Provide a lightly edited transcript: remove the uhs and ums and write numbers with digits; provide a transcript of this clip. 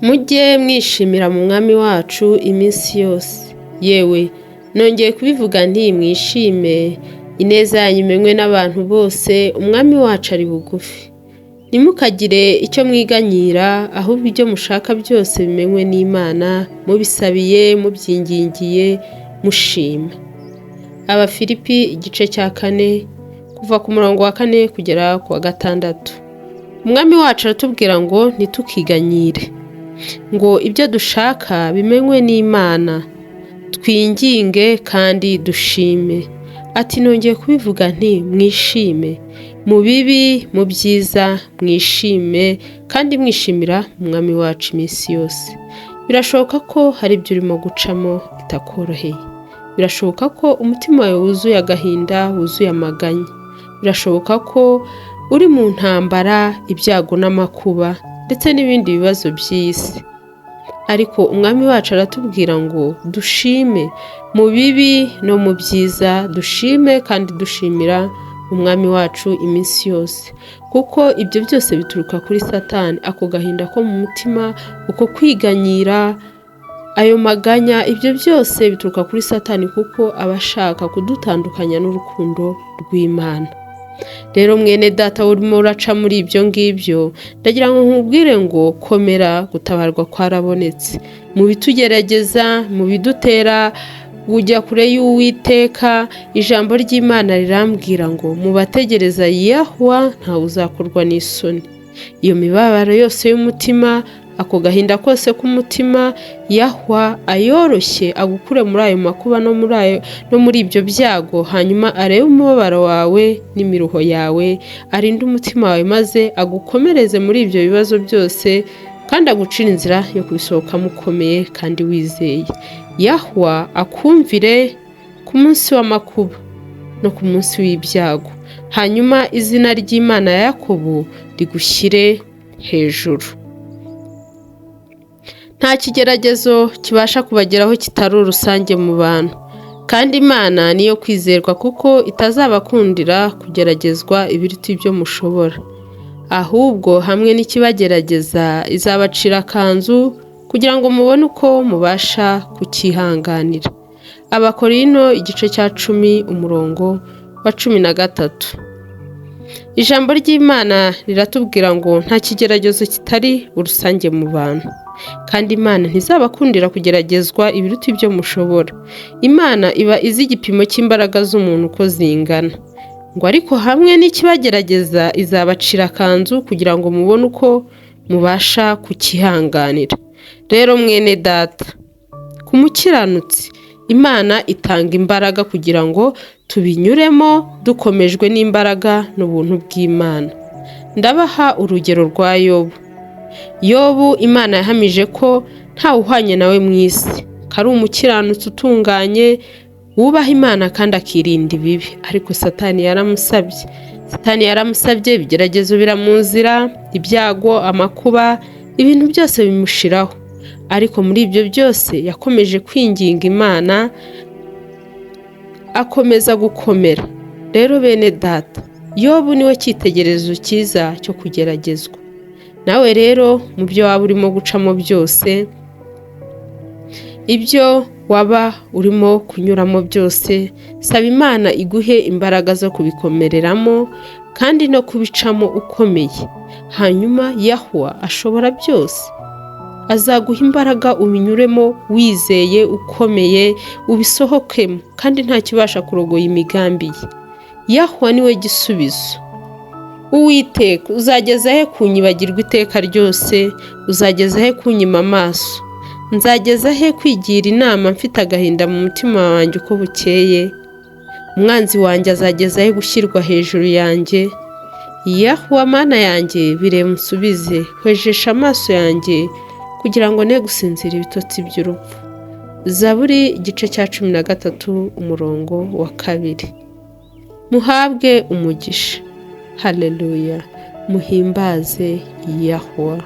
Mujye mwishimira mu Mwami wacu iminsi yose. Yewe, nongeye kubivuga nti mwishime, ineza yanyu imenywe n'abantu bose, Umwami wacu ari bugufi. Ntimukagire icyo mwiganyira, ahubwo ibyo mushaka byose bimenywe n'Imana, mubisabiye, mubyingingiye, mushima. Abafilipi igice cya 4, kuva ku murongo wa 4 kugera ku wa 6. Umwami wacu aratubwira ngo ntitukiganyire, ngo ibyo dushaka bimenywe n'Imana, twinginge kandi dushime. Ati nongeye kubivuga nti mwishime, mu bibi, mu byiza, mwishime kandi mwishimira Umwami wacu iminsi yose. Birashoboka ko hari ibyo urimo gucamo bitakoroheye. Birashoboka ko umutima wawe wuzuye agahinda, wuzuye amaganya. Birashoboka ko uri mu ntambara, ibyago n'amakuba ndetse n'ibindi bibazo by'isi. Ariko Umwami wacu aratubwira ngo dushime mu bibi no mu byiza, dushime kandi dushimira Umwami wacu iminsi yose, kuko ibyo byose bituruka kuri Satani. Ako gahinda ko mu mutima, uko kwiganyira, ayo maganya, ibyo byose bituruka kuri Satani, kuko aba ashaka kudutandukanya n'urukundo rw'Imana. Rero mwene data urimo uraca muri ibyo ngibyo, ndagira ngo nkubwire ngo komera, gutabarwa kwarabonetse. Mu bitugerageza, mu bidutera ujya kure y'Uwiteka, ijambo ry'Imana rirambwira ngo mu bategereza Yahuwa ntawe uzakorwa n'isoni. Iyo mibabaro yose y'umutima, ako gahinda kose k'umutima, Yahuwa ayoroshye agukure muri ayo makuba no muri ibyo byago, hanyuma arebe umubabaro wawe n'imiruho yawe, arinde umutima wawe maze agukomereze muri ibyo bibazo byose, kandi agucire inzira yo kubisohokamo ukomeye kandi wizeye. Yahuwa akumvire ku munsi w'amakuba no ku munsi w'ibyago, hanyuma izina ry'Imana ya Yakobo rigushyire hejuru. Nta kigeragezo kibasha kubageraho kitari urusange mu bantu, kandi Imana niyo kwizerwa kuko itazabakundira kugeragezwa ibiruta ibyo mushobora, ahubwo hamwe n'ikibagerageza izabacira akanzu kugira ngo mubone uko mubasha kucyihanganira. Abakorino igice cya 10 umurongo wa 13. Ijambo ry'Imana riratubwira ngo nta kigeragezo kitari urusange mu bantu, kandi Imana ntizabakundira kugeragezwa ibiruta ibyo mushobora. Imana iba izi igipimo cy'imbaraga z'umuntu uko zingana, ngo ariko hamwe n'ikibagerageza izabacira akanzu kugira ngo mubone uko mubasha kucyihanganira. Rero mwene data, ku mukiranutsi Imana itanga imbaraga kugira ngo tubinyuremo dukomejwe n'imbaraga n'ubuntu bw'Imana. Ndabaha urugero rwa Yobu. Yobu Imana yahamije ko ntawe uhwanye nawe mu isi, ko ari umukiranutsi utunganye, wubaha Imana kandi akirinda ibibi. Ariko Satani yaramusabye. Satani yaramusabye, ibigeragezo biramuzira, ibyago, amakuba, ibintu byose bimushiraho. Ariko muri ibyo byose yakomeje kwinginga Imana, akomeza gukomera. Rero bene data, Yobu niwe cyitegererezo cyiza cyo kugeragezwa. Nawe rero mu byo waba urimo gucamo byose, ibyo waba urimo kunyuramo byose, saba Imana iguhe imbaraga zo kubikomereramo kandi no kubicamo ukomeye. Hanyuma Yahuwa ashobora byose, azaguha imbaraga ubinyuremo wizeye, ukomeye, ubisohokemo, kandi nta kibasha kurogoya imigambi ye. Yahuwa niwe gisubizo. Uwiteka, uzageza he kunyibagirwa iteka ryose? Uzageza he kunyima amaso? Nzageza he kwigira inama mfite agahinda mu mutima wanjye uko bukeye? Umwanzi wanjye azageza he gushyirwa hejuru yanjye? Yahuwa Mana yanjye, bireba unsubize, hwejesha amaso yanjye kugira ngo ne gusinzira ibitotsi by'urupfu. Zaburi igice cya 13 umurongo wa 2. Muhabwe umugisha. Haleluya. Muhimbaze Yahuwa.